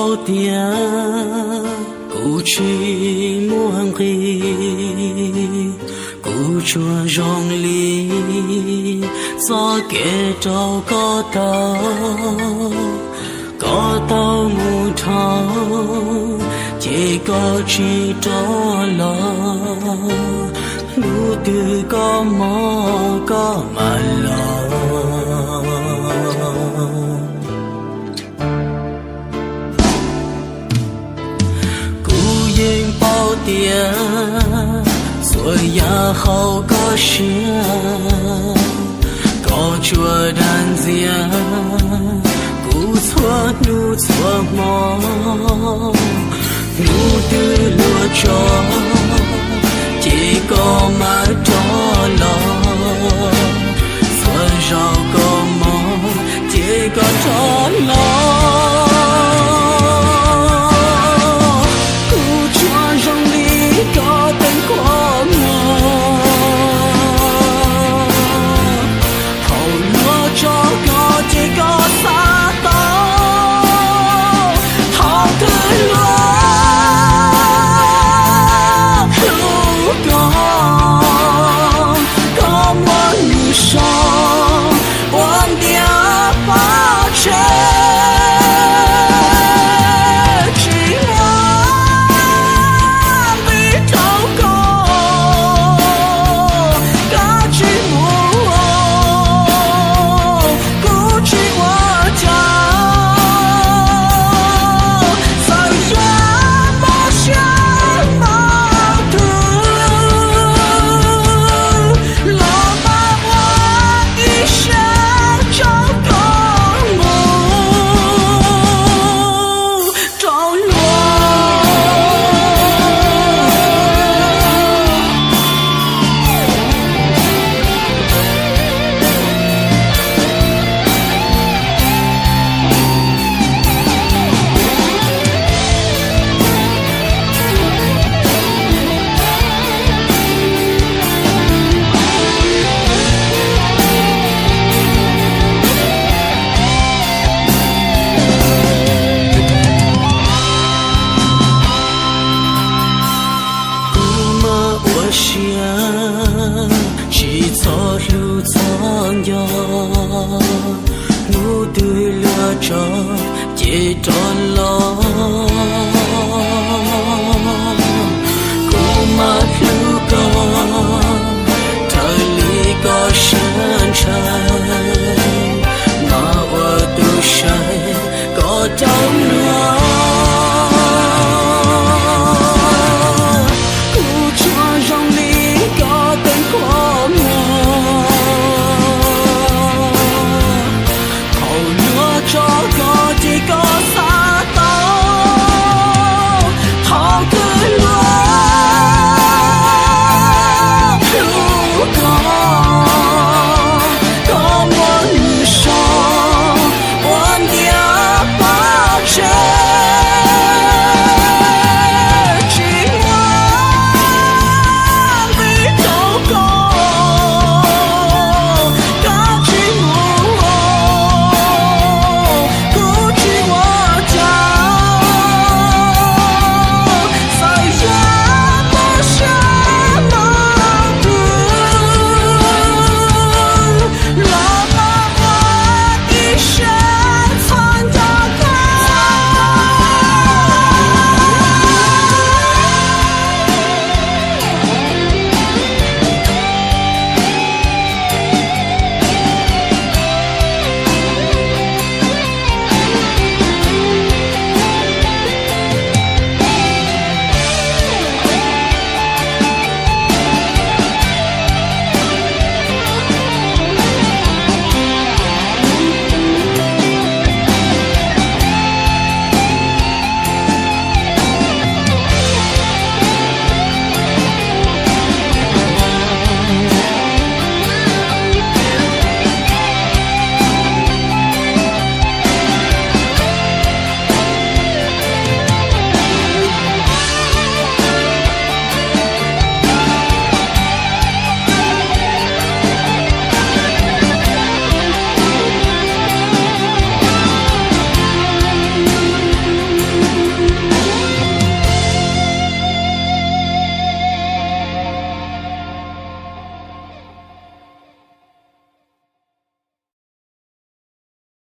Tias kuv tsis muaj nqis, kuv tsuas zoo li txoj kev rau koj tau. Koj tau mus dhau, ces koj tsis rov los. Hnub twg koj mob koj mam los. Kuv yeej paub tias txhua yam hauv koj siab, koj tsuas dag ntxias kuv txhua hnub txhua hmo. Hnub twg luag tso, ces koj mam rov los. Txhua zaus koj mob, ces koj rov los. Kuv tsuas zoo li koj teem qhov muag, thaum luag tso koj ces koj xav tau. Thaum twg luag hlub koj, koj muab nws sau ua ntiaj paj tse, tsis muaj nqis rau koj, koj tsis mus, kuv tsis ua cas. Txawm yog mob siab mob tus los mas ua ib siab tso koj mus rau luag. Kuv mas ua siab tsis txhob hlub txhob nco, hnub twg luag tso ces rov los.